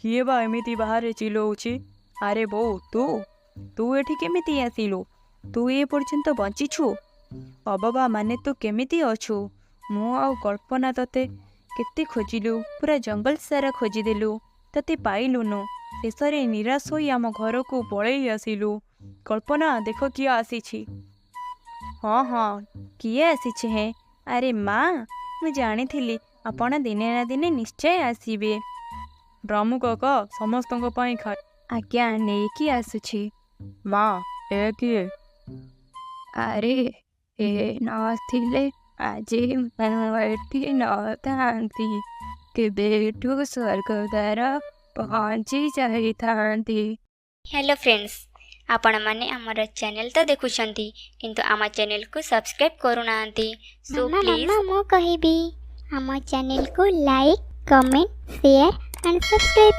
କିଏ ବା ଏମିତି ବାହାରେ ଚିଲଉଛି? ଆରେ ବୋଉ, ତୁ ତୁ ଏଠି କେମିତି ଆସିଲୁ? ତୁ ଏ ପର୍ଯ୍ୟନ୍ତ ବଞ୍ଚିଛୁ? ଅବାବା, ମାନେ ତୁ କେମିତି ଅଛୁ? ମୁଁ ଆଉ କଳ୍ପନା ତତେ କେତେ ଖୋଜିଲୁ, ପୁରା ଜଙ୍ଗଲ ସାରା ଖୋଜିଦେଲୁ, ତତେ ପାଇଲୁନୁ। ଶେଷରେ ନିରାଶ ହୋଇ ଆମ ଘରକୁ ପଳେଇ ଆସିଲୁ। କଳ୍ପନା, ଦେଖ କିଏ ଆସିଛି। ହଁ ହଁ, କିଏ ଆସିଛି ହେ? ଆରେ ମା, ମୁଁ ଜାଣିଥିଲି ଆପଣ ଦିନେ ନା ଦିନେ ନିଶ୍ଚୟ ଆସିବେ। ରାମୁ କାକା, ସମସ୍ତଙ୍କ ପାଇଁ ଖାଇ ଆଜ୍ଞା, ନେଇକି ଆସୁଛି। ମା, ଏ କିଏ? ଆରେ, ଏ ନଥିଲେ ଆଜି ମୁଁ ଏଠି ନଥାନ୍ତି, କେବେଠୁ ସ୍ୱର୍ଗଦ୍ୱାର ପହଞ୍ଚି ଯାଇଥାନ୍ତି। ହ୍ୟାଲୋ ଫ୍ରେଣ୍ଡସ୍, ଆପଣମାନେ ଆମର ଚ୍ୟାନେଲ୍ ତ ଦେଖୁଛନ୍ତି, କିନ୍ତୁ ଆମ ଚ୍ୟାନେଲ୍କୁ ସବସ୍କ୍ରାଇବ୍ କରୁନାହାନ୍ତି। ସୋ ମାମା ପ୍ଲିଜ୍ ମାମା, ମୁଁ କହିବି, ଆମ ଚ୍ୟାନେଲକୁ like, comment, share and subscribe.